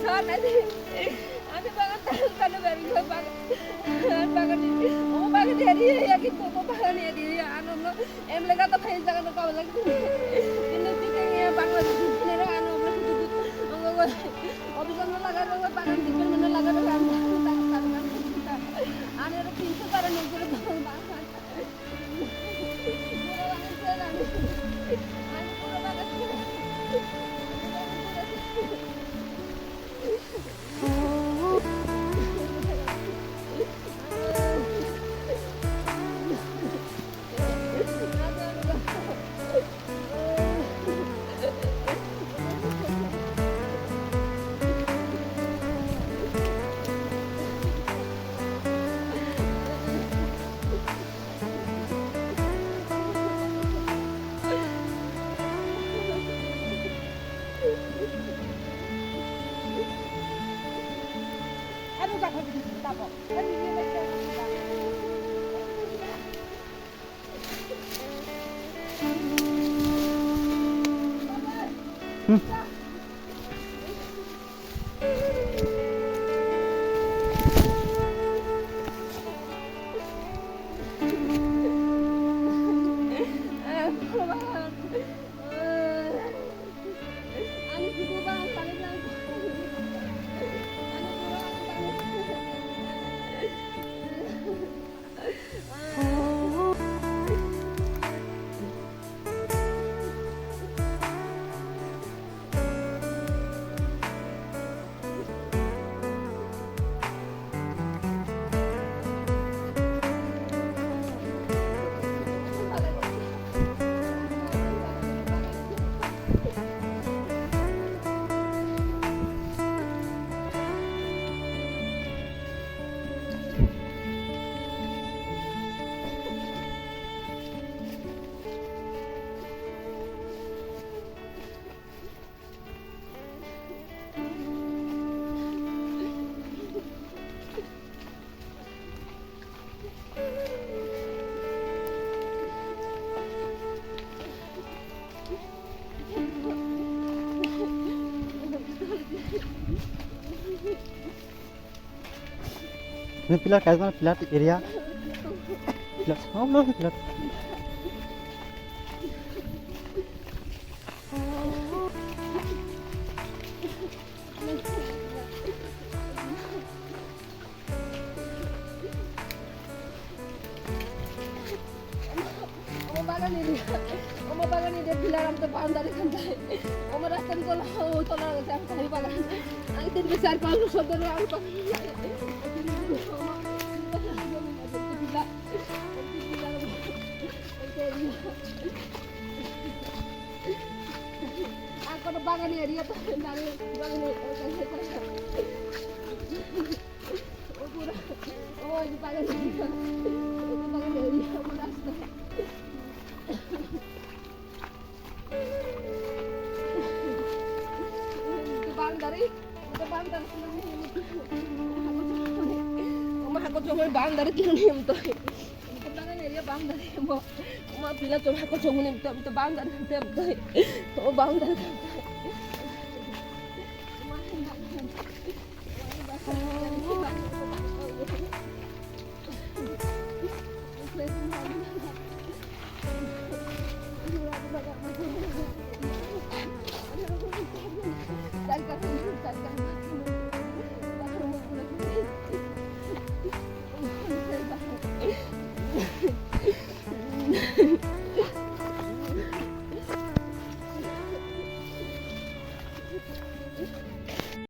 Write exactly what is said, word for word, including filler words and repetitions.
Ani bagan tanu beri bagan, ani bagan ini, o bagan ini ya gitu, o bagan ini ya, anu no, em lega to khain jaga no kau lagi. Ini kita ya Bangladesh ini anu no, o bisa no laga no bagan di mana laga no kan, tak tak kan kita. Ani ro pintu tara no jero bagan. Ini pillar kaisa mana pillar area. Pillar, oh, no, pillar. Omo bagani dia, omo bagani dia pilar am to boundary kan tai. Omo rasta ni tola, o tola rasta am tai bagan. Ang tin besar palu sodor ang pa. Ang kono bagani area to nari bagani. Boundary, boundary. Boundary. Boundary. Boundary.